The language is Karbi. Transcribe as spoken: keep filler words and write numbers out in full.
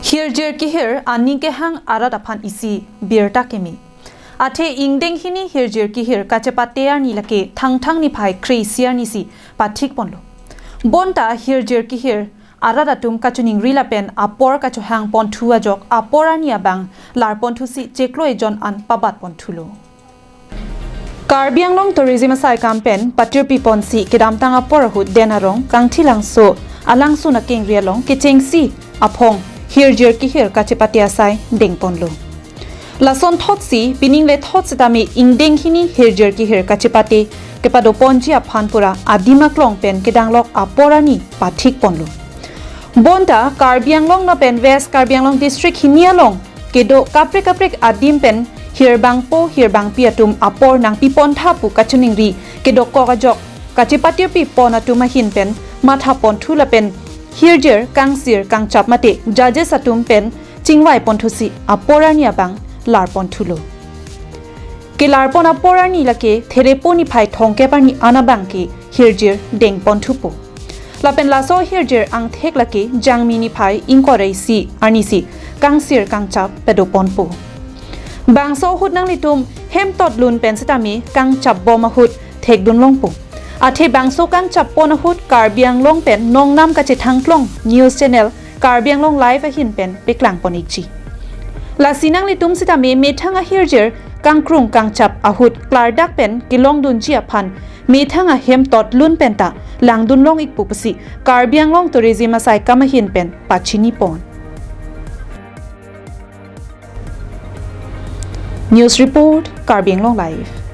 Hirjir kehir aning kehang arat aphan isi birta keme. Athe ingdeng hini hirjir kehir kachepate arni lake Thangthang niphai kre-isi arnisi pathik ponlo. Bonta hirjir kehir arat atum kachiningri lapen apor kachohang ponthu ajok apor arni abang lar ponthusi chiklo ejon an pabat ponthulo. Karbi Anglong Tourism asai kam pen patirpi ponsi kedamtang apor ahut Den Arong, Kangthilangso, alangsun akengri along kechengsi aphong hirjir kehir kachepate asai dengponlo. Lason thotsi, pining le thot sitame ingdeng hini hirjir kehir kachepate kepado ponji aphan pura adim aklong pen kedanglok apor arni pathik ponlo. Bonta Karbi Anglong lapen West Karbi Anglong District hini along kedo kaprek kaprek adim pen hirbangpo hirbangpi atum apor nangpi pontha pu kachiningri kedokok ajok kachepatirpi pon atum ahin pen matha ponthu lapen hirjir kangsir kangchap mate judges atum pen chingvai ponthusi apor arni abang lar ponthulo. Kelar pon apor arni lake Therepo niphai thomkep arni an abang ke hirjir deng ponthupo. Lapen laso hirjir angthek lake Jangmi niphai ingkoi ra isi arnisi kangsir kangchap pado ponpo. Bangso ahut nanglitum hem totlun pen sitame kangchap bom ahut thekdun longpo. Athe bangso kangchap pon ahut Karbi Anglong pen nongnam kachethangklong news channel Karbi Anglong Live ahin pen paklang pon ikji. Lasi nanglitum sitame methang ahirjir kangkrung kangchap ahut klardak pen kelongdunji aphan methang ahem totlun penta langdun long ikpo pusi Karbi Anglong Tourism asai kam ahin pen pachini pon. News report, Karbi Anglong Live.